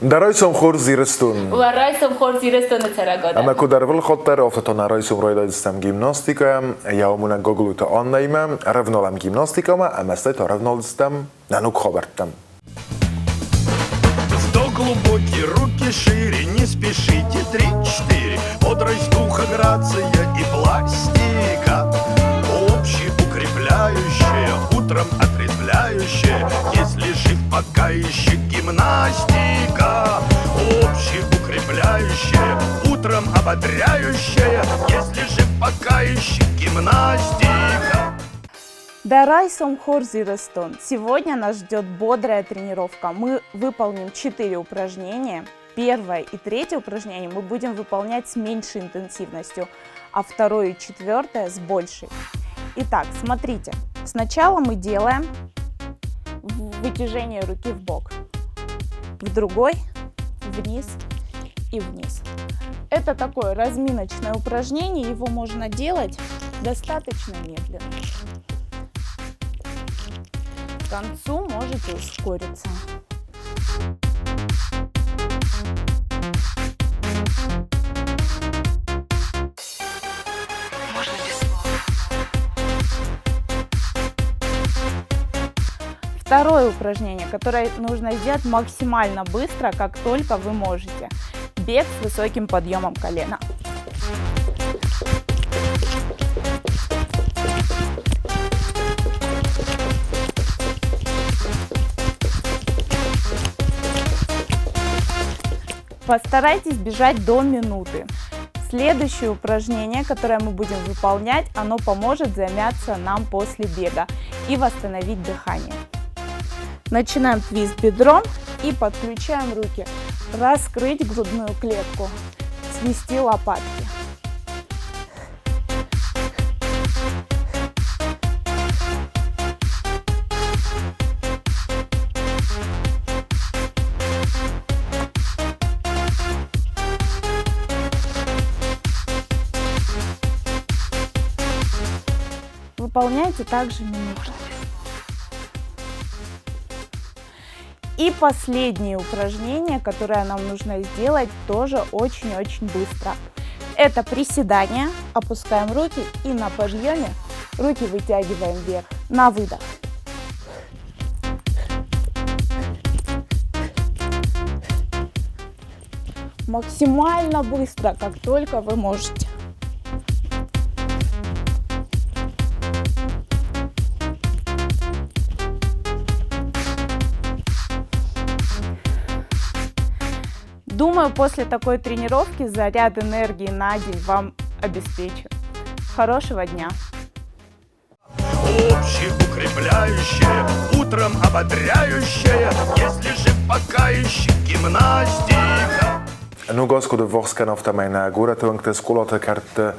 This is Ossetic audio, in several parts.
Дӕ райсом хорз, Ирыстон! Уӕ райсом хорз, Ирыстоны цӕрӕг адӕм! Ӕмӕ куыд ӕрвылхатт дӕр, афтӕ та нӕ райсом райдайдзыстӕм гимнастикӕйӕ, йӕ амонӕг Гаглойты Аннӕимӕ, ӕрӕвналӕм гимнастикӕмӕ ӕмӕ стӕй та рӕвналдзыстӕм нӕ ног хабӕрттӕм. Вдох глубокий, руки шире, не спешите, три-четыре. Бодрость духа, грация и пластика. Общеукрепляющая, утром отрезвляющая. Если жив, пока еще гимнастика. Общеукрепляющая, утром ободряющая. Если жив, пока еще гимнастика. Дӕ райсом хорз, Ирыстон! Сегодня нас ждет бодрая тренировка. Мы выполним 4 упражнения. Первое и третье упражнение мы будем выполнять с меньшей интенсивностью, а второе и четвертое с большей. Итак, смотрите. Сначала мы делаем вытяжение руки в бок, в другой, вниз и вниз. Это такое разминочное упражнение, его можно делать достаточно медленно. К концу можете ускориться. Можно без слов. Второе упражнение, которое нужно сделать максимально быстро, как только вы можете. Бег с высоким подъемом колена. Постарайтесь бежать до минуты. Следующее упражнение, которое мы будем выполнять, оно поможет замяться нам после бега и восстановить дыхание. Начинаем твист бедром и подключаем руки. Раскрыть грудную клетку, свести лопатки. Выполняйте также минуту. И последнее упражнение, которое нам нужно сделать, тоже очень-очень быстро. Это приседание. Опускаем руки и на подъеме руки вытягиваем вверх. На выдох. Максимально быстро, как только вы можете. Думаю, после такой тренировки заряд энергии на день вам обеспечен. Хорошего дня! Общеукрепляющая, утром ободряющая, если жив, пока еще гимнастика. Ног аз куыд ӕввахс кӕны, афтӕмӕй нӕ горӕты уӕнгты скъолаты кӕртты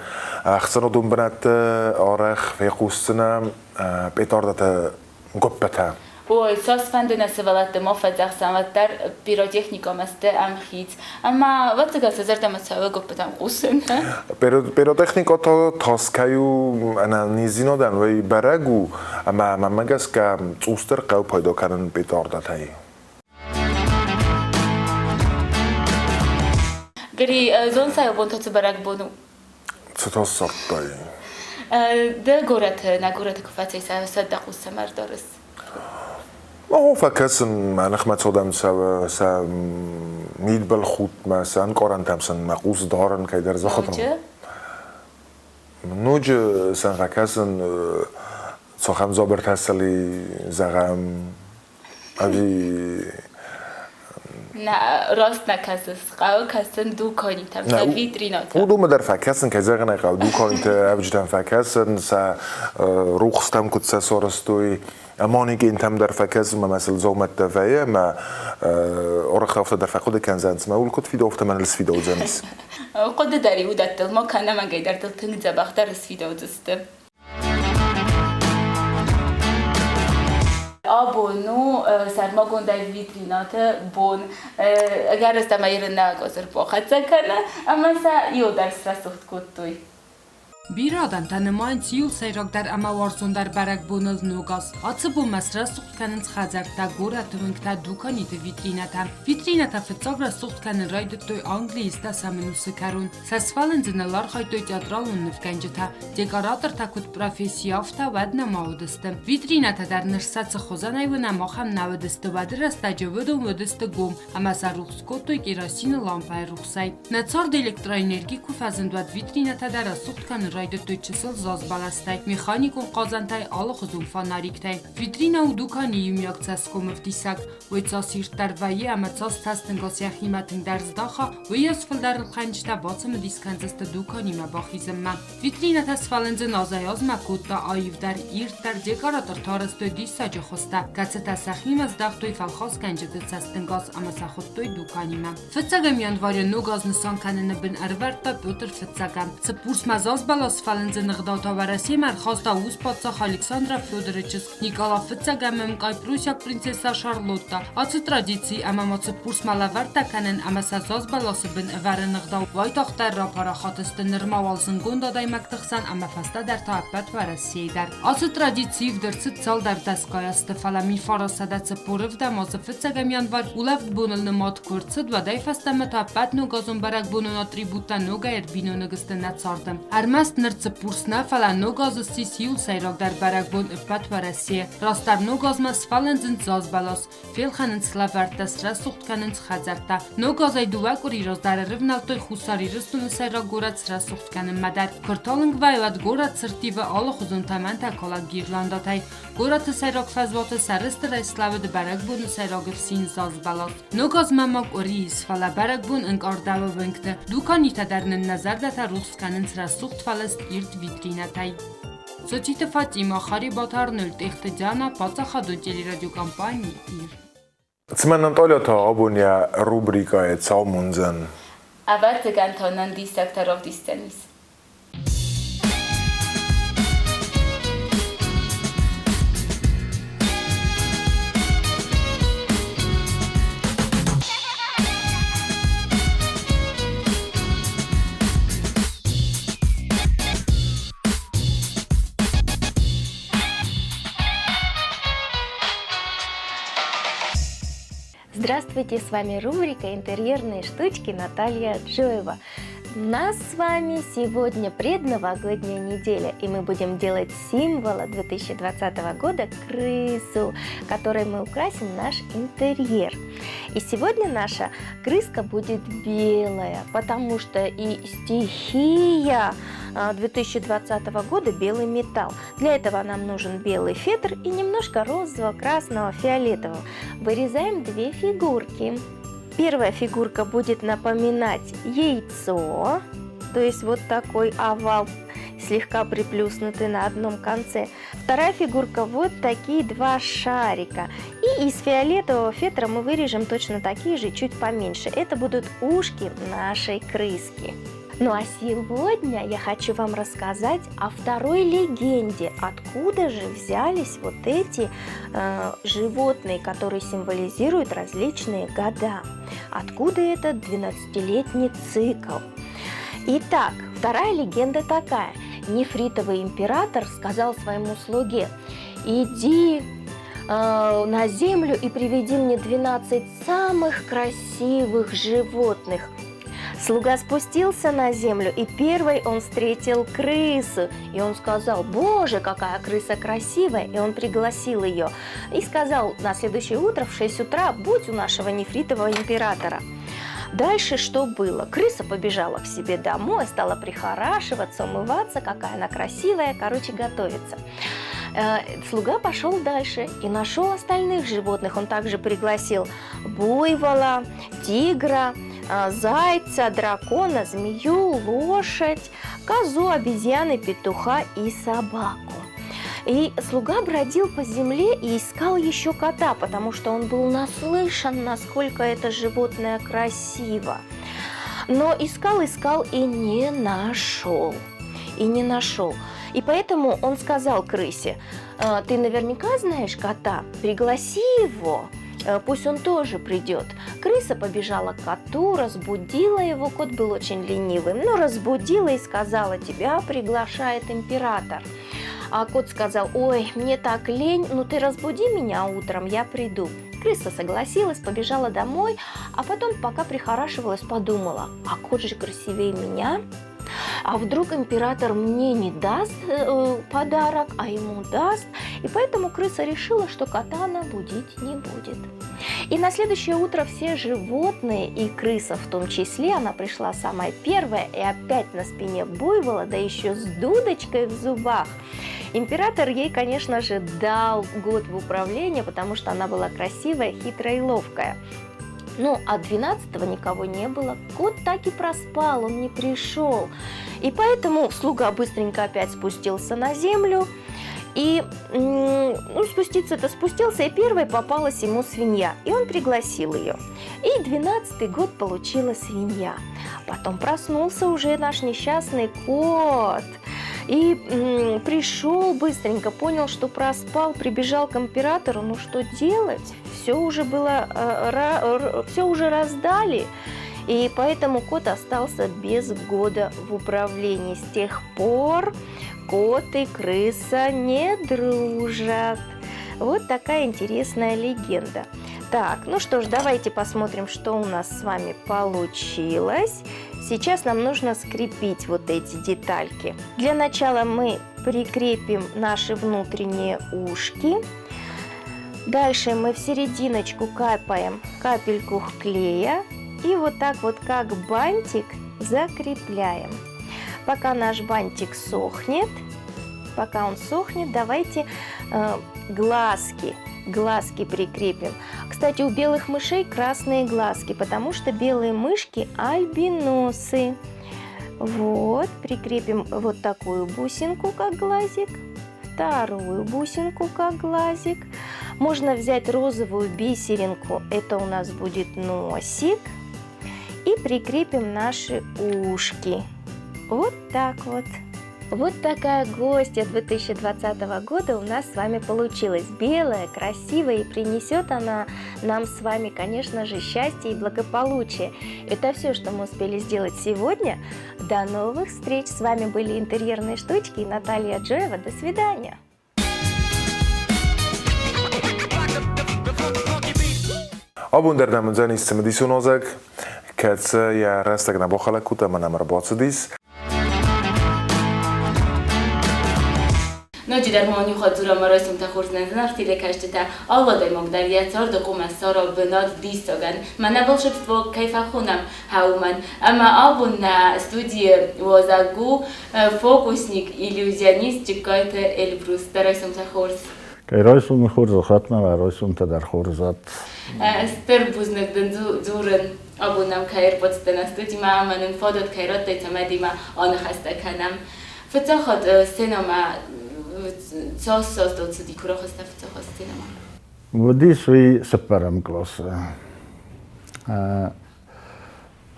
ӕхсӕнадон бынӕтты арӕх фехъусдзынӕ пъетардаты гоппытӕ. Ой, цас фӕнды нӕ сывӕллӕтты ма фӕдзӕхсӕм, уӕддӕр пиротехникӕмӕ сты ӕмхиц. Ӕмӕ, ӕвӕццӕгӕн, сӕ зӕрдӕмӕ цӕуы гоппытӕм хъусын. Пиротехникӕ та тас кӕй у ӕнӕниздзинадӕн, уый бӕрӕг у, ӕмӕ мӕнмӕ гӕсгӕ цъусдӕр хъӕуы пайда кӕнын петардатӕй. Гри, зонсайы бонтӕ цы бӕрӕгбон у? Цы та ссардтай? Дӕ горӕты, нӕ горӕты куы фӕцӕйцӕуыс, уӕд дӕ хъус цӕмӕ ӕрдарыс? О, фӕкӕсын, мӕ ныхмӕ цодӕм сӕ, сӕ мидбылхудтмӕ, сӕ ӕнкъарӕнтӕм сын мӕ хъус дарын кӕйдӕр дзыхытыл. Ноджы? Ноджы сӕм фӕкӕсын, цахӕм дзабыртӕ сӕли, зӕгъӕм, ӕви Нӕ, раст нӕ кӕсыс. Хъӕуы кӕсын дуканитӕм, сӕ витринатӕм. Уыдонмӕ дӕр фӕкӕсын, кӕй зӕгъын ӕй хъӕуы, дуканиты ӕвджытӕм фӕкӕсын, сӕ рухстӕм куыд сӕ сарӕзтой, манекентӕм дӕр фӕкӕсын, ӕмӕ сыл дзаумӕттӕ вӕййы, ӕмӕ арӕх афтӕ дӕр фӕхъуыды кӕндзӕн, цымӕ уыл куыд фидауы, афтӕ мӕныл сфидаудзӕнис. Хъуыды дӕр-иу уыдӕттыл ма кӕн, ӕмӕ дӕр дыл тынг дзӕбӕх дӕр сфидаудзысты. Абон у сӕрмагондӕй витринаты бон. Ӕгӕрыстӕмӕй ирын нӕ ӕрбахӕццӕ кӕны, ӕмӕ сӕ иу дӕр срӕсугъд кодтой. Бирӕ адӕмтӕ нымайынц иу сӕйрагдӕр ӕмӕ уарзондӕр бӕрӕгбоныл Ног аз. Ацы бонмӕ срӕсугъд кӕнынц хӕдзӕрттӕ, горӕты уынгтӕ, дуканиты витринӕтӕ. Витринӕтӕ фыццаг рӕсугъд кӕнын райдыдтой Английы стӕсӕм ӕнусы кӕрон. Сӕ сфӕлындзыныл архайдтой театралон нывгӕнджытӕ. Декоратортӕ куыд професси, афтӕ уӕд нӕма уыдысты. Витринӕтӕ дӕр ныр сӕ цы хуызӕнӕй уынӕм, ахӕм нӕ уыдысты. Уӕды рӕстӕджы уыдон уыдысты гом ӕмӕ сӕ рухс кодтой керосины лампӕйы рухсӕй. Нӕ царды электроэнерги куы фӕзынд, уӕд витринӕтӕ дӕр рӕсугъд кӕнын райдыдтой чысыл зазбӕлӕстӕй, механикон хъазӕнтӕй, алыхуызон фонариктӕй. Витринӕ у дуканийы иумиаг цӕсгомы ӕвдисӕг. Уый цас ирддӕр вӕййы ӕмӕ цас цӕстӕнгас йӕхимӕ тынгдӕр здаха, уыйас фылдӕр ӕлхӕнджытӕ бацымыдис кӕндзысты дуканимӕ бахизынмӕ. Витринӕтӕ сфӕлындзын азӕй-азмӕ кодта аивдӕр, ирддӕр декоратортӕ арӕзтой диссаджы хуызтӕ, кӕцытӕ сӕхимӕ здӕхтой фӕлхасгӕнджыты цӕстӕнгас ӕмӕ сӕ хуыдтой дуканимӕ. Фыццӕгӕм январы Ног аз нысан кӕныны бын ӕрывӕрдта Петр Фыццӕгӕм. Цыппурсмӕ зазбӕлас сфӕлындзыны ӕгъдау та Уӕрӕсемӕ ӕрхаста ус-паддзах Александра Федоры чызг Никъала Фыццӕгӕм ӕмкъай пруссиаг принцессӕ Шарлотта. Ацы традици ӕмӕ ма Цыппурсмӕ лӕвӕрттӕ кӕнын ӕмӕ сӕ зазбӕласы бын ӕвӕрыны ӕгъдау уайтагъддӕр рапарахат сты нырма уал зындгонд адӕймӕгты хсӕн ӕмӕ фӕстӕдӕр та ӕппӕт Уӕрӕсейы дӕр. Ацы традици ивд ӕрцыд цалдӕр дӕсгай азты, фӕлӕ 1940 ӕвдӕм азы фыццӕгӕм январь улӕфт боныл нымад куы ӕрцыд, уӕдӕй фӕстӕмӕ та ӕппӕт ногазон бӕрӕгбонон атрибуттӕ ногӕй ӕрбиноныг сты нӕ царды. Ӕрмӕст ныр Цыппурс нӕ, фӕлӕ Ног азы ссис иу сӕйрагдӕр бӕрӕгбон ӕппӕт Уӕрӕсе. Растдӕр Ног азмӕ сфӕлындзынц зазбӕлас, фелхӕнынц лӕвӕрттӕ, срӕсугъд кӕнынц хӕдзӕрттӕ. Ног азӕй дыууӕ къуыри раздӕр ӕрывнӕлдтой Хуссар Ирыстоны сӕйраг горӕт срӕсугъд кӕнынмӕ дӕр. Куы рталынг вӕййы, уӕд горӕт сӕрттивы алыхуызон тӕмӕнтӕ калӕг гирландатӕй. Горӕты сӕйраг фӕзуаты сӕрыстырӕй слӕууыд бӕрӕгбоны сӕйраг ӕфсин зазбӕлас. Ног азмӕ ма къуыри ис, фӕлӕ бӕрӕгбон ӕнкъардӕуы уынгты. Дуканитӕ дӕр нын нӕ зӕрдӕтӕ рухс кӕнынц рӕсугъд фӕлыст ирд витринӕтӕй. Цоциты Фатимӕ, Харебаты Арнольд, Тъехты Диана, паддзахадон телерадиокомпани «Ир». Цымӕ Наталья та абон йӕ рубрикӕйы цӕу мондзӕн? Ӕвӕццӕгӕн та нын диссӕгтӕ равдисдзӕнис. Здравствуйте, с вами рубрика «Интерьерные штучки» Наталья Джоева. У нас с вами сегодня предновогодняя неделя, и мы будем делать символа 2020 года крысу, которой мы украсим наш интерьер. И сегодня наша крыска будет белая, потому что и стихия 2020 года белый металл. Для этого нам нужен белый фетр и немножко розового, красного, фиолетового. Вырезаем две фигурки. Первая фигурка будет напоминать яйцо, то есть вот такой овал, слегка приплюснутый на одном конце. Вторая фигурка вот такие два шарика. И из фиолетового фетра мы вырежем точно такие же, чуть поменьше. Это будут ушки нашей крыски. Ну а сегодня я хочу вам рассказать о второй легенде, откуда же взялись вот эти животные, которые символизируют различные года. Откуда этот 12-летний цикл? Итак, вторая легенда такая. Нефритовый император сказал своему слуге: иди на землю и приведи мне 12 самых красивых животных. Слуга спустился на землю, и первой он встретил крысу. И он сказал: боже, какая крыса красивая! И он пригласил ее. И сказал: на следующее утро в 6 утра будь у нашего нефритового императора. Дальше что было? Крыса побежала к себе домой, стала прихорашиваться, умываться, какая она красивая, готовится. Слуга пошел дальше и нашел остальных животных. Он также пригласил буйвола, тигра, зайца, дракона, змею, лошадь, козу, обезьяны, петуха и собаку. И слуга бродил по земле и искал еще кота, потому что он был наслышан, насколько это животное красиво. Но искал, искал и не нашел. И не нашел. И поэтому он сказал крысе: ты наверняка знаешь кота, пригласи его. Пусть он тоже придет. Крыса побежала к коту, разбудила его. Кот был очень ленивым, но разбудила и сказала, тебя приглашает император. А кот сказал, ой, мне так лень, ну ты разбуди меня утром, я приду. Крыса согласилась, побежала домой, а потом, пока прихорашивалась, подумала, а кот же красивее меня, а вдруг император мне не даст подарок, а ему даст. И поэтому крыса решила, что кота она будить не будет. И на следующее утро все животные, и крыса в том числе, она пришла самая первая и опять на спине буйвола, да еще с дудочкой в зубах. Император ей, конечно же, дал год в управление, потому что она была красивая, хитрая и ловкая. Ну, а 12-го никого не было. Кот так и проспал, он не пришел. И поэтому слуга быстренько опять спустился на землю. И, ну, спуститься-то спустился, и первой попалась ему свинья. И он пригласил ее. И 12-й год получила свинья. Потом проснулся уже наш несчастный кот. И пришел быстренько, понял, что проспал, прибежал к императору. Ну, что делать? Все уже было, все уже раздали. И поэтому кот остался без года в управлении. С тех пор кот и крыса не дружат. Вот такая интересная легенда. Так, ну что ж, давайте посмотрим, что у нас с вами получилось. Сейчас нам нужно скрепить вот эти детальки. Для начала мы прикрепим наши внутренние ушки. Дальше мы в серединочку капаем капельку клея и вот так вот, как бантик, закрепляем. Пока наш бантик сохнет, пока он сохнет, давайте глазки прикрепим. Кстати, у белых мышей красные глазки, потому что белые мышки альбиносы. Вот, прикрепим вот такую бусинку, как глазик, вторую бусинку, как глазик. Можно взять розовую бисеринку, это у нас будет носик. И прикрепим наши ушки. Вот так вот. Вот такая гостья 2020 года у нас с вами получилась. Белая, красивая, и принесет она нам с вами, конечно же, счастье и благополучие. Это все, что мы успели сделать сегодня. До новых встреч! С вами были Интерьерные штучки и Наталья Джоева. До свидания! Абон дӕр нӕм уыдзӕнис цымыдисон уазӕг, кӕцы йӕ рӕстӕг нӕ бахӕлӕг кодта ӕмӕ нӕм ӕрбацыдис. Ноджыдӕр ма уын иу хатт дзурӕм райсомтӕ хорз нӕ зынаргъ телекӕсджытӕ, алы адӕймаг дӕр йӕ царды хъуамӕ ссара бынат диссагӕн. Мӕнӕ волшебство кӕй фӕхонӕм, уымӕн. Ӕмӕ абон нӕ студийы уазӕг у фокусник, иллюзионист Джыккайты Эльбрус. Дӕ райсомтӕ хорз! Кӕй райсомы хорзӕхатмӕ райсомтӕ дӕр хорзат. Стыр бузныг дын дзурын, абон нӕм кӕй ӕрбацыдтӕ нӕ студимӕ ӕмӕ нын фадат кӕй радтай, цӕмӕй демӕ аныхӕстӕ кӕнӕм. Фыццаг хатт сценӕмӕ цас аздыл цыди, куы рахызтӕ фыццаг хатт сценӕмӕ? Уыдис уый цыппӕрӕм къласы.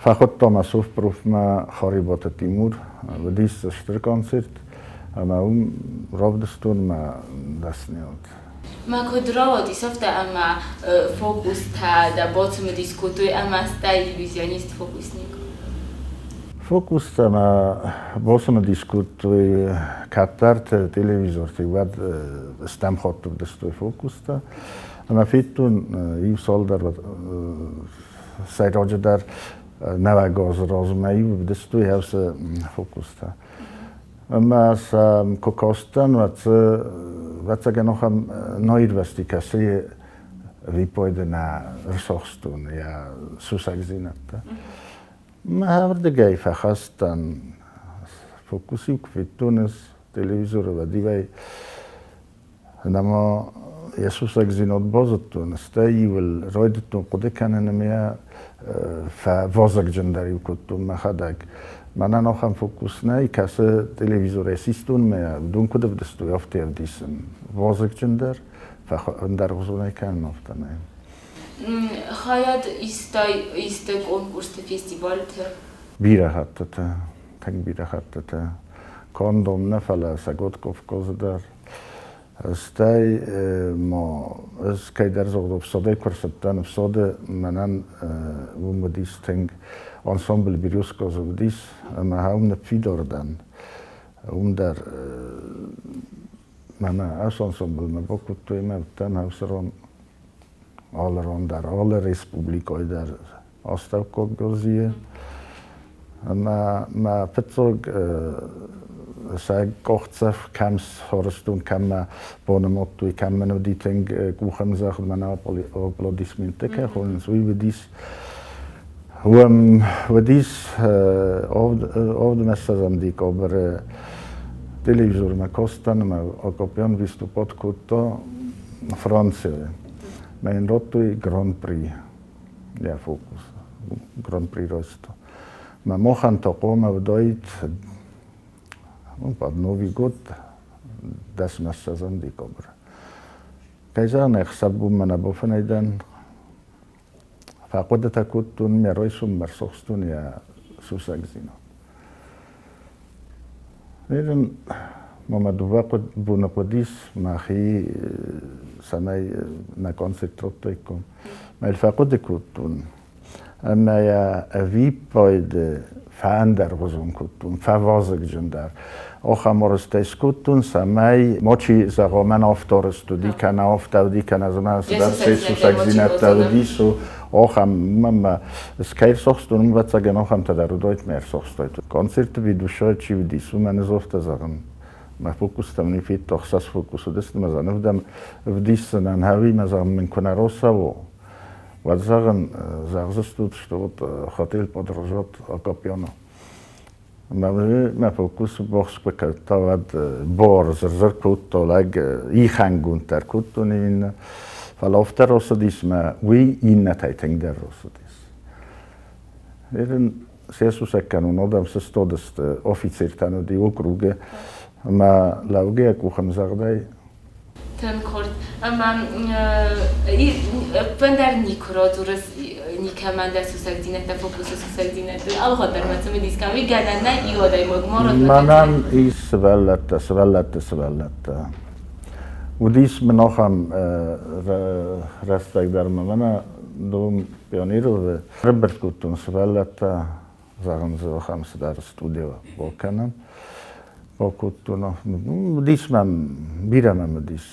Фӕхуыдта мӕ совпрофмӕ Харебаты Тимур. Уыдис дзы стыр концерт, ӕмӕ уым равдыстон мӕ дӕсныйад. Мӕ куыд рауадис афтӕ, ӕмӕ фокустӕ дӕ бацымыдис кодтой ӕмӕ стӕй иллюзионист-фокусник? Фокустӕ мӕ бацымыдис кодтой кӕддӕрты телевизорты, уӕд стӕм хатт ӕвдыстой фокустӕ. Ӕмӕ федтон иу цалдӕр сӕйраджыдӕр нӕуӕг азы размӕ-иу ӕвдыстой ацы фокустӕ. Ӕмӕ сӕ куы кастӕн, уӕд дзы, ӕвӕццӕгӕн, ахӕм наирвӕзти, кӕцыйы виппайды нӕ ӕрцахстон йӕ сусӕгдзинӕдтӕ. Мӕ ардыгӕй фӕхастан, фокус-иу куы федтон ӕз телевизоры, уӕд-иу Нама йӕ сусӕгдзинад базыдтон, стӕй-иу ыл райдыдтон хъуыды кӕнын ӕмӕ йӕ фӕвазыгджындӕр-иу кодтон мӕхӕдӕг. Мӕнӕн ахӕм фокус нӕй, кӕцы телевизорӕй систон мӕ уыдон куыд ӕвдыстой, афтӕ ӕвдисын. Вазыгджындӕр, фӕндӕргъуызонӕй кӕнын афтӕмӕй. Хайад истай исты конкурсты, фестивальты? Бирӕ хӕттыты, тынг бирӕ хӕттыты. Кондом нӕ, фӕлӕ Цӕгат Кавказы дӕр. Стӕй ма ӕз кӕйдӕр зӕгъд ӕфсадӕй куы ӕрцыдтӕн, ӕфсады мӕнӕн уым уыдис тынг ансамбль «Березка» дзы уыдис, ӕмӕ уым ныффидар дӕн. Уым дӕр мӕнӕ ацы ансамблмӕ бакодтой ӕмӕ уыдтӕн ӕвзӕрон алы ран дӕр, алы республикӕйы дӕр астӕуккаг Гуырдзийы. Ӕмӕ мӕ фыццаг сӕ къахдзӕф кӕм сарӕзтон, кӕм мӕ банымадтой, кӕм мын уыди тынг къухӕмдзӕгъд, мӕнӕ аплодисменттӕ кӕй хонынц, уый уыдис уым уыдис авдмӕссӕдзӕм декабры телевизормӕ кастӕн ӕмӕ Акопян выступать кодта Францийы. Мӕ йын радтой гран-при. Йӕ фокус гран-при райста. Мӕ махӕн та хъуамӕ уыдаид под Новый год дӕсмӕссӕдзӕм декабры. Кӕй зӕгъын ӕй хсӕвбонмӕ нӕ бафынӕй дӕн. Фӕхъуыдытӕ кодтон, мӕ райсоммӕ ӕрцахстон йӕ сусӕгдзинад. Ныр ма мӕ дыууӕ боны хъуыдис мӕхи, цӕмӕй нӕ концерт радтаиккон. Мӕ фӕхъуыды кодтон ӕмӕ йӕ ӕвиппайды фӕӕндӕргъуызон кодтон, фӕвазыгджындӕр. Ахӕм арӕзтӕй скодтон, цӕмӕй мачи зӕгъа, мӕн афтӕ арӕзт уыди, кӕнӕ афтӕ уыди, кӕнӕ дзы мӕ цыдӕр сусӕгдзинӕдтӕ уыди, со ахӕм мӕ кӕй ӕрцахстон, ӕвӕццӕгӕн, ахӕмтӕ дӕр уыдаид, мӕ ӕрцахстайт. Концерты ведущая чи уыдис, уымӕн ӕз афтӕ зӕгъын, мӕ фокустӕм не федта, ӕхсӕз фокус уыдысты, мӕ зӕгъын, ӕвдисдзынӕн, ӕви мӕ зӕгъын, мын куы нӕ рацӕуа, уӕд зӕгъын, зӕгъдзыстут, что вот хотел подражать Акопяну. Мӕ фокус бохс куы кодта, уӕд бор зыр-зыр кодта, лӕг ихӕнгонд дӕр кодтон иннӕ. Фӕлӕ афтӕ рацыдис мӕ уый иннӕтӕй тынгдӕр рацыдис. Ерын се сусӕг кӕнон адӕм сыстадысты, офицертӕн уыди округы ӕмӕ лӕугӕйӕ къухӕмдзӕгъдӕй. Тынг хорз. Ӕмӕ ӕппындӕр никуы радзурыс никӕмӕн дӕ сусӕгдзинӕдтӕ, фокусы сусӕгдзинӕдты. Алыхатт дӕр мӕ цымыдис кӕны, уый гӕнӕн нӕй иу адӕймаг ма радзура. Мӕнӕн ис сывӕллӕттӕ, сывӕллӕтты сывӕллӕттӕ. Уыдис мын ахӕм рӕстӕг дӕр ӕмӕ мӕнӕ Дом пионеров ӕрӕмбырд кодтон сывӕллӕттӕ, зӕгъын дзы ахӕм цыдӕр студио бакӕнӕм. Бакодтон, уыдис мӕм, бирӕ мӕм уыдис.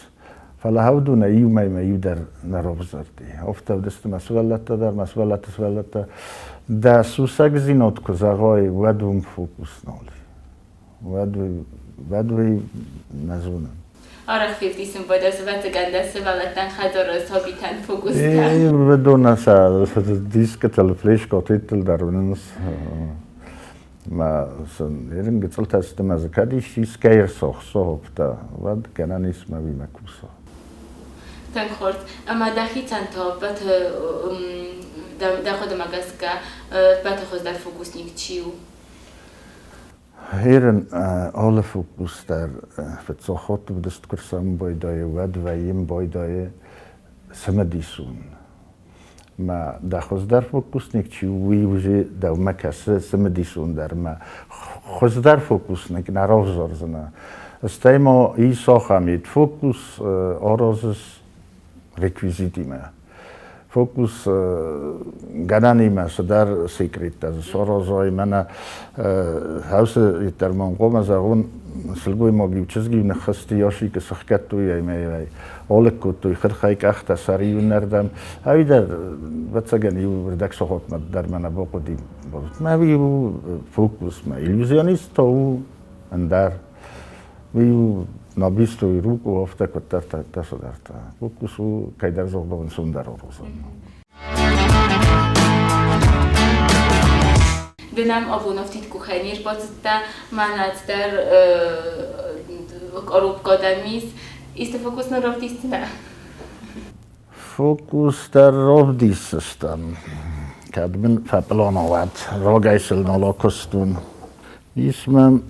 Фӕлӕ хӕвдунӕй иу мӕймӕ иу дӕр нӕ равзӕрди. Афтӕ уыдысты мӕ сывӕллӕттӕ дӕр, мӕ сывӕллӕтты сывӕллӕттӕ. Дӕ сусӕгдзинад куы зӕгъай, уӕд уым фокус нал и. Уӕд уӕд уый нӕ зонын. Арӕх февдисын бадӕ сывӕццӕгӕн дӕ сывӕллӕттӕн хӕдзары сабитӕн фокустӕ. Уыдон сӕ дискытыл, флешкотыл дӕр уынынц. Мӕ сын ерын гыццылтӕ сты мӕ дзы кӕд исчи искӕй ӕрцахса, уӕд гӕнӕн ис мӕ уимӕ куса. Тынг хорз. Ӕмӕ дӕхицӕн та ӕппӕты дӕ хъуыдымӕ гӕсгӕ ӕппӕты хуыздӕр фокусник чи у? Херын алы фокус дӕр фыццаг хатт уыдыст куы рцӕуын байдайы, уӕд вӕййын байдайы цымыдисон. Мӕ дӕ хуыздӕр фокусник чи у, уый уже дӕумӕ кӕсы цымыдисондӕр мӕ хуыздӕр фокусник нӕ равзардзынӕ. Стӕй ма ис ахӕм фокус аразыс реквизитимӕ. Фокус гӕнӕнимӕ цыдӕр секреттӕ дзы саразай, мӕнӕ хӕусы йеддӕрмӕ хъуамӕ зӕгъон, сылгоймаг-иу чызг-иу ныххызти ящикы сыхгӕдтой ӕмӕ алыг кодтой хырхӕй къӕхтӕ сӕр иунӕрдӕм. Ӕви дӕр, ӕвӕццӕгӕн, иу ӕрдӕг сахатмӕ дӕр мӕ нӕ бахъуыди. Мӕ у фокусмӕ. Иллюзионист та у ӕндӕр. Уый у на быструю руку, афтӕ куыддӕртӕ цыдӕртӕ. Фокус у кӕйдӕр зӕгъгӕ ӕнцондӕр уыдзӕн. Ды нӕм абон афтид къухӕй не рбацыдтӕ, мӕнӕ цыдӕр коробка дӕм ис. Исты фокус нын равдисдзынӕ? Фокус дӕр равдисдзыстӕм. Кӕд мын фӕпълан уӕд, рагӕй сыл нал акуыстон. Ис мӕм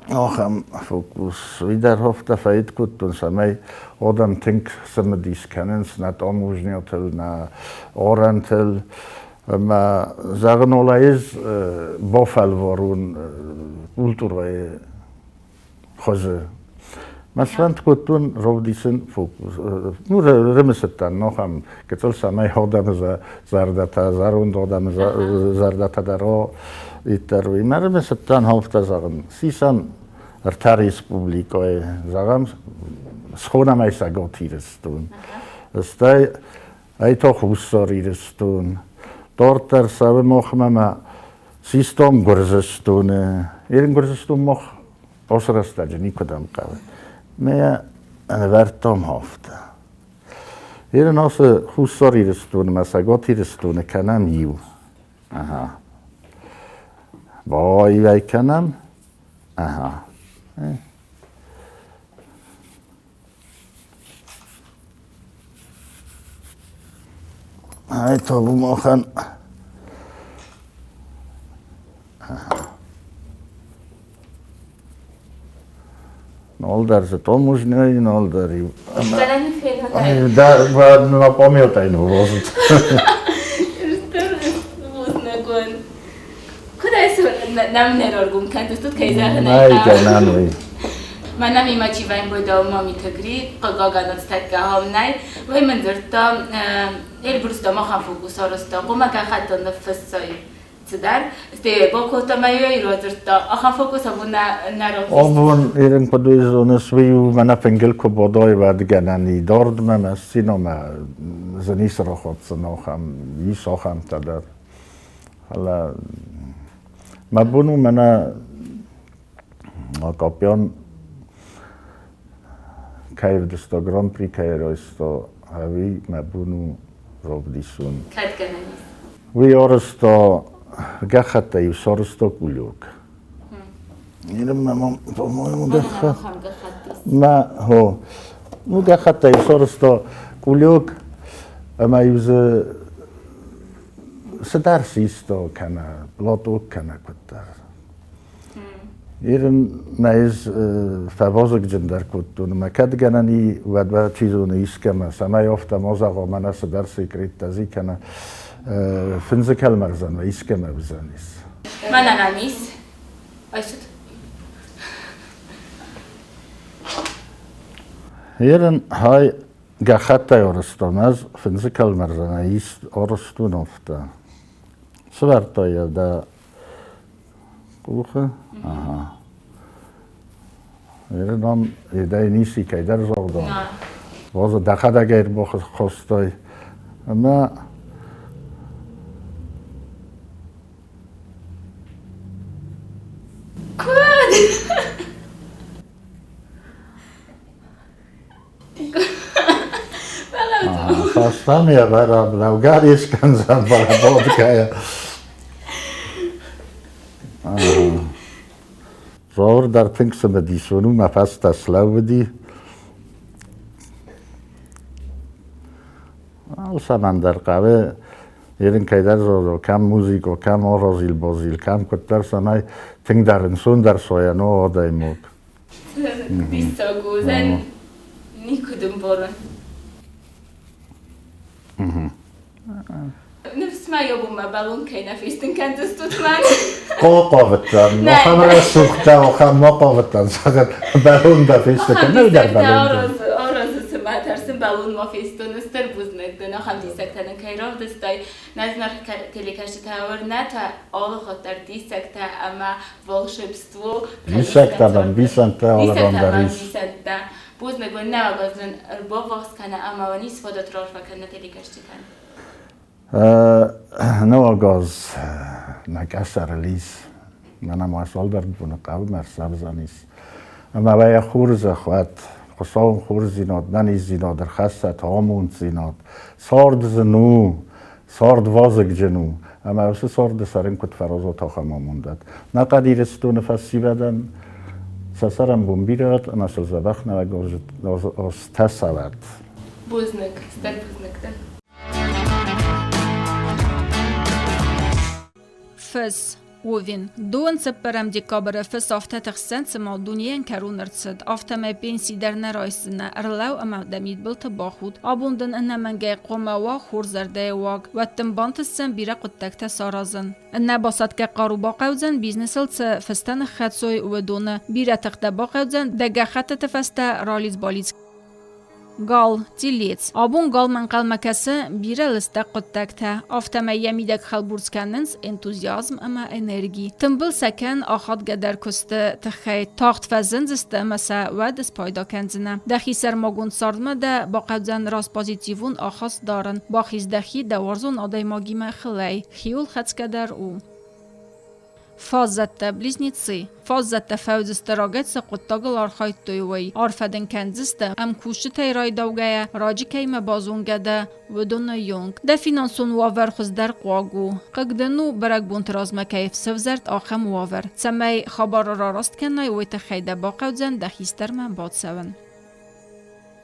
ахӕм фокус. Уый дӕр афтӕ фӕид кодтон, цӕмӕй адӕм тынг цымыдис кӕнынц нӕ таможнятыл, нӕ арӕнтыл. Ӕмӕ зӕгъын ӕз бафӕлварон культурӕйы хуызы. Мӕ сфӕнд кодтон равдисын фокус. Ну, рымысыдтӕн нохӕм, гыццыл цӕмӕй адӕмы зӕрдӕтӕ, зӕронд адӕмы зӕрдӕтӕ дӕр иддӕр уый. Мӕ рымысыдтӕн афтӕ зӕгъын, сисӕм ӕртӕ республикӕйы, зӕгъӕм, схонӕм ӕй Цӕгат Ирыстон. Стӕй ай та Хуссар Ирыстон. Дарддӕр цӕуы махмӕ мӕ систам Гуырдзыстоны. Ирын Гуырдзыстон мах Уыцы рӕстӕджы никуыдӕм хъӕуы. Мӕ йӕ ӕрӕвӕрдтам афтӕ. Ирын ацы Хуссар Ирыстоны мӕ Цӕгат Ирыстоны кӕнӕм иу. Ага. Баивӕй кӕнӕм. Ага. Ай та махӕн. Нал дӕр дзы томужнӕй, нал дӕр иу. Да, пам'ятай, ну, возит. Куыд нам не раргом кӕндзыстут, кӕй зӕгъын ӕй гӕнӕн уый. Мӕнӕ мимӕ чи вӕййы мамитагри, хъыгагӕн ӕртӕккӕ ахӕм нӕй. Уый мын дзырдта, Эльбрус махӕн фокус арӕзта, хъуамӕ гӕххӕттыл ныффыссай цыдӕр. Стӕй бакодта мӕ йӕ радзырдта, ахӕм фокус абон нӕ равдыст. Абон ирын куыд уый зоныс, уый у мӕнӕ фынгыл куы бодой, уӕд гӕнӕн и дардмӕ мӕ синомӕ дзы ницы рахӕцдзӕн ахӕм, ис ахӕмтӕ дӕр. Фӕлӕ мӕ бон у мӕнӕ Акопян кӕй ӕвдыста Гран-при кӕй райста, ӕви мӕ бон у равдисын. Кӕд гӕнӕн ис? Уый арӕзта гӕххӕттӕй сарӕзта кулек. Мӕ, по-моему, гӕххӕтт. Мӕ, хо. Ну, гӕххӕттӕй сарӕзта кулек, ӕмӕ-иу дзы цыдӕр систа кӕнӕ платок кӕнӕ куыддӕр. Ирын мӕ ӕз фӕвазыгджындӕр кодтон ӕмӕ кӕд гӕнӕн и, уӕд мӕ чи зоны искӕмӕ, цӕмӕй афтӕ ма зӕгъа, мӕнӕ цыдӕр секреттӕ зи кӕнӕ фындзы кӕлмӕрзӕнмӕ искӕмӕ уыдзӕнис. Мӕнӕн ам ис. Айсут. Ирын хай гӕххӕттӕй арӕзтон ӕз фындзы кӕлмӕрзӕнӕй ист арӕзтон афтӕ. Сывӕрдтай йӕ дӕ къухы? Ага. Ирдам едӕй ницы кӕйдӕр загъдон. Воза дӕхӕдӕг ӕрбахостай. Ӕмӕ Куыд? Фӕстӕмӕ бараб лӕугӕ искӕндзӕн барабодкӕйӕ. Зауыр дӕр тынг цымыдисон у, мӕ фӕстӕ слӕууыди. Алцӕмӕн дӕр хъӕуы ерын кӕйдӕр зондыл, кӕм музыко, кӕм орозил-бозил, кӕм куыддӕр, цӕмӕй тынгдӕр ӕнцондӕр суайа адӕймаг. Диссаг у, зӕн никуы дын борын. Ныфс ма йобумӕ балон кӕй нӕ фестын кӕндзыстут мӕн. Хъавыдтӕн, ахӕм рӕсугъдтӕ, ахӕм ма хъавыдтӕн, зӕгъын, балон дӕ фесты кӕн, дӕр балон. Орозы цыма тӕрсын балон ма фестон, стыр бузныг дын, ахӕм диссӕгтӕ нын кӕй равдыстай. Нӕ зынаргъ телекӕсджытӕ уырнӕтӕ, алы хатт дӕр диссӕгтӕ ӕмӕ волшебство. Диссӕгтӕ ӕмбисӕндтӕ алыран дӕр ис. Ӕмбисӕндтӕ. Бузныг уын, нӕ уагъд нын ӕрбаввахс кӕна ӕмӕ уын ис фадат раарфӕ кӕна телекӕсджытӕн. Нӕуӕг аз нӕ къӕсӕрыл ис. Мӕнӕ ма цалдӕр боны хъӕумӕ ӕрцӕудзӕнис. Ӕмӕ уӕ хорзӕх уӕд, Хуыцауы хорздзинад, нӕниздзинад ӕрхӕссӕт, амонддзинад. Цард зын у, цард вазыгджын у, ӕмӕ уыцы царды цӕрын куыд фӕразат, ахӕм амондад. Нӕ хъӕд Ирыстоны фӕсивӕдӕн сӕ цӕрӕнбон бирӕ уӕд ӕмӕ сыл дзӕбӕх нӕуӕг азтӕ цӕуӕд. Бузныг, стыр бузныг дын. Фыс. Овен. Дыууын цыппӕрӕм декабры фыс афтӕ тыхсдзӕн, цыма дунейӕн кӕрон ӕрцыд, афтӕмӕй пенси дӕр нӕ райсдзынӕ, ӕрлӕуу ӕмӕ дӕ мидбылты бахуд. Абон дын ӕнӕмӕнгӕй хъуамӕ уа хорз зӕрдӕйы уаг, уӕд дын бантысдзӕн бирӕ хъуыддӕгтӕ саразын. Нӕ басӕтгӕ хъару бахъӕудзӕн бизнесыл цы фыстӕ ныххӕцой, уыдоны. Бирӕ тыхтӕ бахъӕудзӕн дӕ гӕххӕттыты фӕстӕ ралидз-балидз. Гал, телец. Абон галмӕ ӕнхъӕлмӕ кӕсы бирӕ лыстӕг хъуыддӕгтӕ. Афтӕмӕй йӕ мидӕг хӕлбурц кӕнынц энтузиазм ӕмӕ энерги. Тымбыл сӕ кӕн ахадгӕдӕр куысты тыххӕй. Тагъд фӕзындзысты ӕмӕ сӕ уӕд спайда кӕндзынӕ. Дӕхи сӕрмагонд цардмӕ дӕ бахъӕудзӕн раст позитивон ахаст дарын. Бахиз дӕхи дӕ уарзон адӕймагимӕ хылӕй. Хиуыл хӕцгӕ дӕр у. Фаззӕттӕ, близнецы. Фаззӕттӕ фӕуыдзысты рагӕй цы хъуыддагыл архайдтой, уый. Арфӕ дын кӕндзысты, ӕмкусджытӕй райдаугӕйӕ, раджы кӕимӕ базонгӕ дӕ, уыдоны онг. Дӕ финансон уавӕр хуыздӕр хъуаг у. Хъыг дын у, бӕрӕгбонты размӕ кӕй сӕвзӕрд, ахӕм уавӕр. Цӕмӕй хабар рараст кӕнай, уый тыххӕй дӕ бахъӕудзӕн дӕ хистӕрмӕ бацӕуын.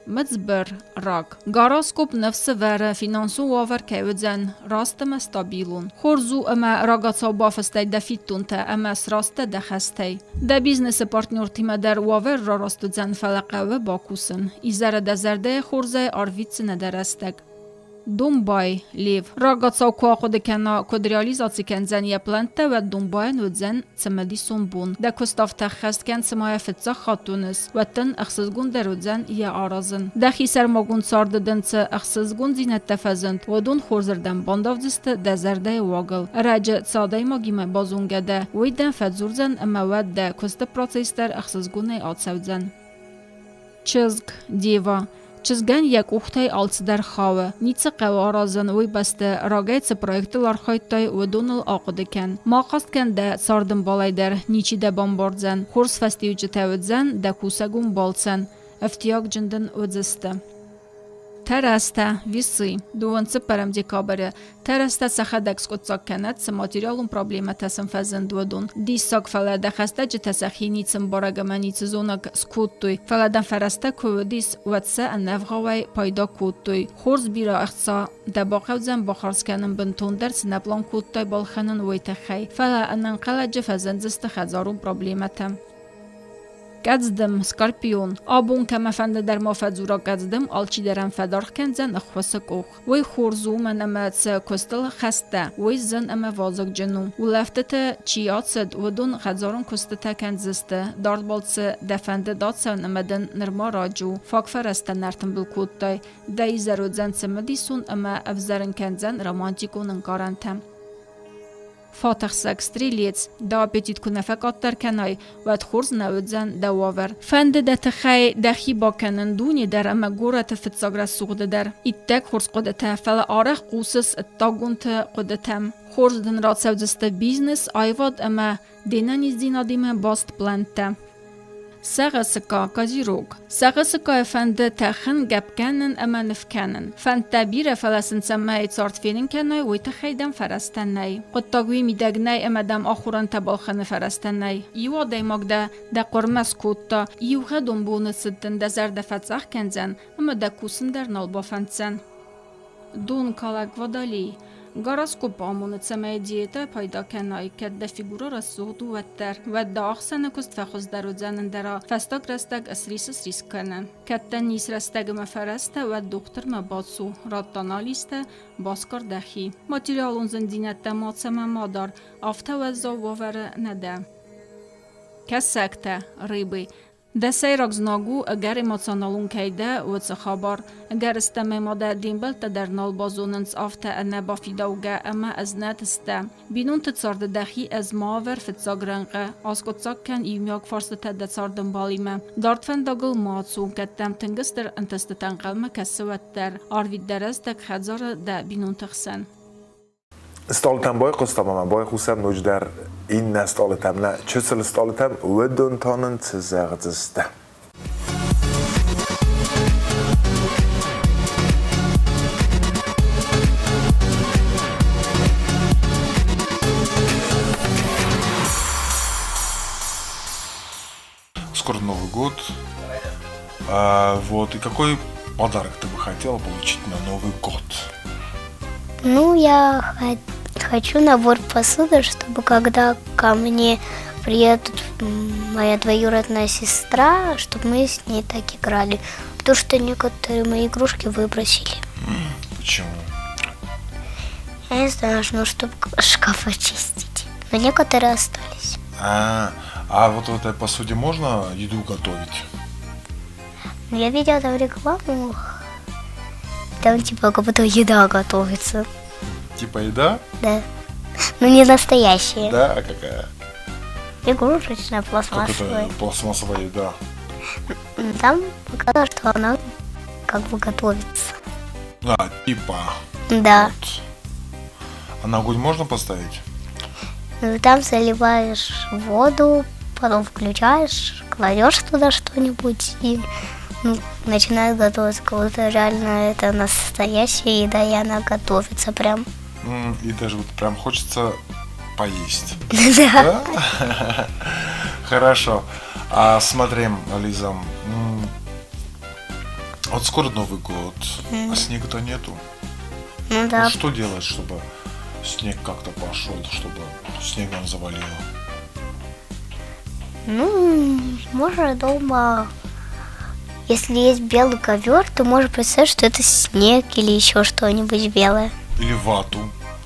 Мыдзбыр, рак. Гороскоп ныфсы вӕры, финансон уавӕр кӕй уыдзӕн, раст ӕмӕ стабилон. Хорз у ӕмӕ рагацау бафыстай дӕ фиддонтӕ ӕмӕ сраст дӕ дӕ хӕстӕй. Дӕ бизнесы партнертимӕ дӕр уавӕр рараст уыдзӕн, фӕлӕ хъӕуы бакусын. Изӕры дӕ зӕрдӕйы хорзӕй арвитдзынӕ дӕ рӕстӕг. Домбай, Лев. Рагацау куы ахъуыды кӕна, куыд реализаци кӕндзӕн йӕ плӕнттӕ, уӕд домбайӕн уыдзӕн цымыдисон бон. Дӕ куыст афтӕ ӕххӕст кӕн, цыма йӕ фыццаг хатт уыныс, уӕд дын ӕхсызгондӕр уыдзӕн йӕ аразын. Дӕхи сӕрмагонд царды дын цы ӕхсызгондзинӕдтӕ фӕзынд, уыдон хорзырдӕм бандавдзысты дӕ зӕрдӕйы уагыл. Ӕрӕджы цы адӕймагимӕ базонгӕ дӕ, уый дӕм фӕдзурдзӕн ӕмӕ уӕд дӕ куысты процесс дӕр ӕхсызгонӕй ацӕудзӕн. Чызг, Дева. Чызгӕн йӕ къухтӕй алцыдӕр хауы. Ницы хъӕуы аразын, уый бӕсты, рагӕй цы проектыл архайдтай, уыдоныл ахъуыды кӕн. Ма хъаст кӕн дӕ цардӕмбалӕй дӕр, ничи дӕ бамбардзӕн. Хорз фӕстиуджытӕ уыдзӕн дӕ кусӕгон балцӕн. Ӕфтиагджын дын уыдзысты. Тӕрӕзтӕ, весы. Дыууын цыппӕрӕм декабры Тӕрӕзтӕ сӕхӕдӕг скъуыддзаг кӕнӕд, цы материалон проблемӕтӕ сын фӕзынд, уыдон. Диссаг, фӕлӕ дӕ хӕстӕджытӕ сӕхи ницы мбарӕг ӕмӕ ницы зонӕг скодтой, фӕлӕ дӕм фӕрӕзтӕ куы уыдис, уӕд сӕ ӕнӕвгъауӕй пайда кодтой. Хорз бирӕ ӕхца дӕ бахъӕудзӕн бахардз кӕнын бынтондӕр цы нӕ план кодтай балхӕнын, уый тыххӕй. Фӕлӕ ӕнӕнхъӕлӕджы фӕзындзысты хӕдзарон проблемӕтӕ. Къӕдздым, скорпион. Абон кӕмӕфӕнды дӕр ма фӕдзура къӕдздым, алчидӕр ӕм фӕдаргъ кӕндзӕн ӕххуысы къух. Уый хорз у, мӕн ӕмӕ цы куыстыл хӕст дӕ, уый зын ӕмӕ вазыгджын у. Улӕфтыты чи ацыд, уыдон хӕдзарон куыстытӕ кӕндзысты. Дард балцы дӕ фӕндыд ацӕуын ӕмӕ дын нырма раджы у, фаг фӕрӕзтӕ нӕ ӕртымбыл кодтай. Дӕ изӕр уыдзӕн цымыдисон ӕмӕ ӕвзӕрын кӕндзӕн романтикон ӕнкъарӕнтӕ. Фатӕхсӕг, стрелец, дӕ аппетит куы нӕ фӕкъаддӕр кӕнай, уӕд хорз нӕ уыдзӕн дӕ уавӕр. Фӕнды дӕ тыххӕй дӕхи бакӕнын дуне дӕр ӕмӕ горӕты фыццаг рӕсугъды дӕр. Иттӕг хорз хъуыдытӕ, фӕлӕ арӕх хъусыс ӕддагонты хъуыдытӕм. Хорз дын рацӕудзысты бизнес, аивад ӕмӕ де нӕниздзинадимӕ баст плӕнттӕ. Сӕгъӕсыкка, козерог. Сӕгъӕсыккайы фӕнды тӕхын, гӕпп кӕнын ӕмӕ ныв кӕнын. Фӕндтӕ бирӕ, фӕлӕ сын цӕмӕй цард фенын кӕной, уый тыххӕй дӕм фӕрӕзтӕ нӕй. Хъуыддаг уый мидӕг нӕй ӕмӕ дӕм ахорӕнтӕ балхӕны фӕрӕзтӕ нӕй. Иу адӕймаг дӕ дӕ хъуырмӕ скодта, иугъӕдон боны цыд дын дӕ зӕрдӕ фӕцъӕх кӕндзӕн ӕмӕ дӕ кусын дӕр нал бафӕнддзӕн. Донкалӕг водолей. Гороскоп амоны, цӕмӕй диетӕ пайда кӕнай, кӕд дӕ фигурӕ рӕсугъд у, уӕддӕр. Уӕд дӕ ахсӕны куыст фӕхуыздӕр уыдзӕн, ӕндӕра фӕстаг рӕстӕг ӕсрис-срис кӕны. Кӕд дӕ низ рӕстӕгмӕ фӕрӕзтӕ, уӕд дохтырмӕ бацу, ратт анализтӕ, басгар дӕхи. Материалон зындзинӕдтӕ мацӕмӕ ма дар, афтӕ уӕззау уавӕры нӕ дӕ. Кӕсӕгтӕ, рыбы. Дӕ сӕйраг знаг у, ӕгӕр эмоционалон кӕй дӕ, уыцы хабар. Ӕгӕрыстӕмӕй ма дӕ де мбӕлттӕ дӕр нал базонынц афтӕ ӕнӕбафидаугӕ ӕмӕ ӕзнӕт сдӕ. Бинонты царды дӕхи ӕз ма авӕр фыццаг рӕнхъы, аскъуыддзаг кӕн иумиаг фарстытӕ дӕ цардӕмбалимӕ. Дард фӕндагыл ма ацу, кӕд дӕм тынг стыр ӕнтыстытӕ ӕнхъӕлмӕ кӕсы, уӕддӕр. Арвит дӕ рӕстӕг хӕдзары дӕ бинонты хсӕн. Стъалытӕм байхъуыстам ӕмӕ байхъусӕм ноджыдӕр иннӕ стъалытӕм, нӕ чысыл стъалытӕм, уыдон та нын цы зӕгъдзысты? Скоро Новый год. А, вот. И какой подарок ты бы хотела получить на Новый год? Ну, я Хочу набор посуды, чтобы когда ко мне приедет моя двоюродная сестра, чтобы мы с ней так играли. Потому что некоторые мои игрушки выбросили. Почему? Я не знаю, ну, чтобы шкаф очистить. Но некоторые остались. А, а вот в этой посуде можно еду готовить? Ну, я видела там рекламу. Там типа как будто еда готовится. Типа еда? Да. Ну не настоящая. Да, а какая? Игрушечная, пластмассовая. Как это пластмассовая еда? Там показано, что она как бы готовится. А, типа. Да. Вот. А на огонь можно поставить? Ну, там заливаешь воду, потом включаешь, кладешь туда что-нибудь и ну, начинает готовиться. Как будто реально это настоящая еда, и она готовится прям. И даже вот прям хочется поесть. Да. Хорошо. А смотри, Лиза, вот скоро Новый год, а снега-то нету. Ну да. Ну, что делать, чтобы снег как-то пошел, чтобы снегом завалило? Ну, можно дома, если есть белый ковер, то можно представить, что это снег или еще что-нибудь белое. Или вату.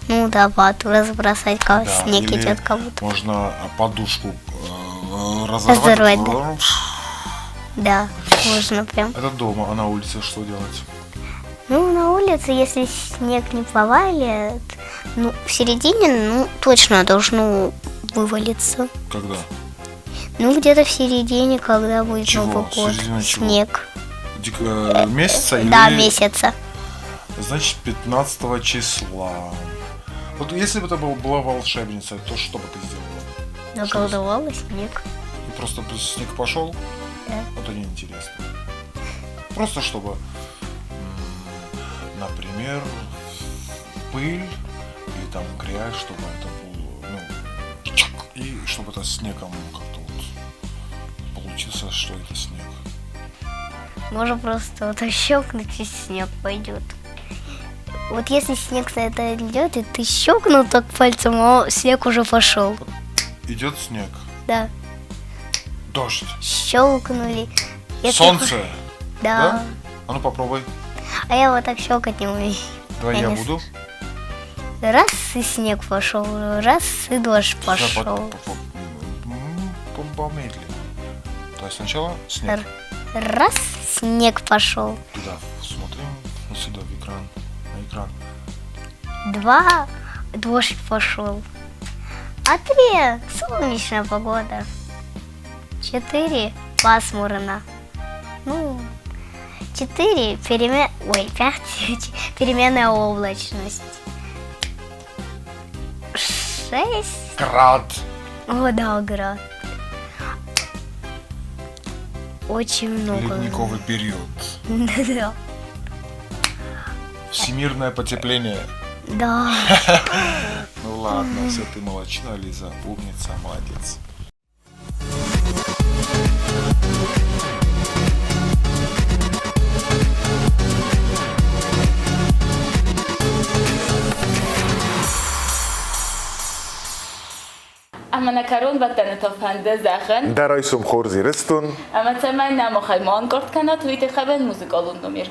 Ну да, вату разбросать, как Да, снег или идет как будто. Можно подушку разорвать. Разорвать, да. Да, можно прям. Это дома, а на улице что делать? Ну, на улице, если снег не повалит, ну, в середине, ну, точно должно вывалиться. Когда? Ну, где-то в середине, когда будет Чего? Новый год. Середина чего? Снег. Месяца или... Да, месяца. Значит, 15 числа. Вот если бы это была волшебница, то что бы ты сделала? Наколдовала снег. И просто бы снег пошел? Да. Вот это неинтересно. Просто чтобы, например, пыль или там грязь, чтобы это было, ну, чик, и чтобы это снегом как-то вот получился, что это снег. Можно просто вот так щелкнуть, и снег пойдет. Вот если снег на это идет, и ты щелкнул так пальцем, а снег уже пошел. Идет снег. Да. Дождь. Щелкнули. Если Солнце. Да. Да? А ну попробуй. А я вот так щелкать не умею. Давай я буду. Раз и снег пошел, раз и дождь пошел. Помедленнее. То есть сначала снег. Раз, снег пошел. Туда смотрим, вот сюда в экран, на экран. Два, дождь пошел. А три, солнечная погода. 4, пасмурно. Ну, 4, 5, переменная облачность. 6. Град. О, да, град. Очень много. Ледниковый период. Да. Всемирное потепление. Да. Ну ладно, все, ты молодчина, Лиза, умница, молодец. Ӕмӕ нӕ кӕронбӕттӕны та фӕнды зӕгъын. Дӕ райсом хорз, Ирыстон. Ӕмӕ цӕмӕй нӕ махӕй ма ӕнкъард кӕнат, уый тыххӕй музыкалон номер.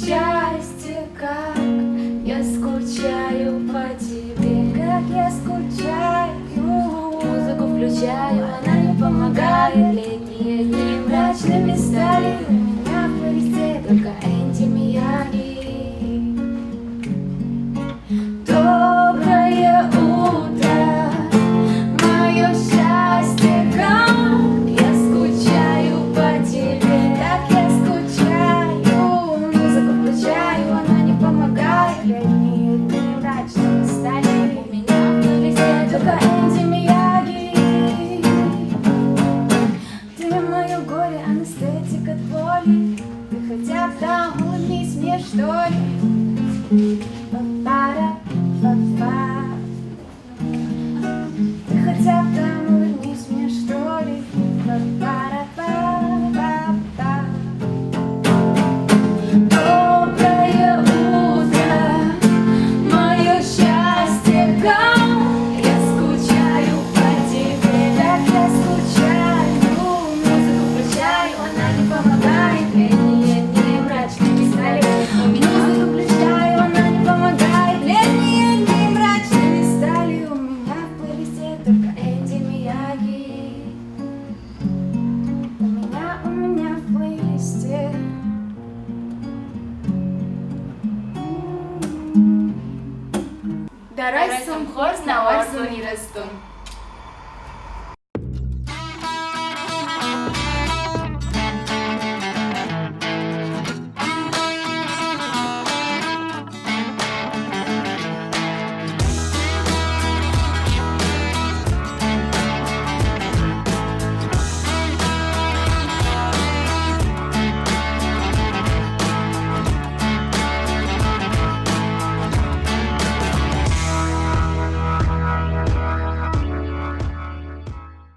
счастье, как я скучаю по тебе, как я скучаю. Музыку включаю, она не помогает. Летние дни мрачными стали. У меня в плейлисте только Энди Мияги. Доброе утро, мое счастье, как я скучаю по тебе, так я скучаю. Музыку включаю, она не помогает. Летние дни мрачными стали. У меня в плейлисте только Энди Мияги. Ты мое горе, анестетик от боли. Ты хотя бы там улыбнись мне, что ли. Па-пара-па-па. Ты хотя бы там улыбнись мне, что ли. Па-пара-па-па-па. Доброе утро, мое счастье, как я скучаю по тебе, как я скучаю. Музыку включаю, она не помогает. Летние дни мрачными стали. Музыку включаю, она не помогает. Летние дни мрачными стали. У меня в плейлисте только Энди Мияги. У меня в плейлисте. Дӕ райсом хорз, нӕ уарзон Ирыстон!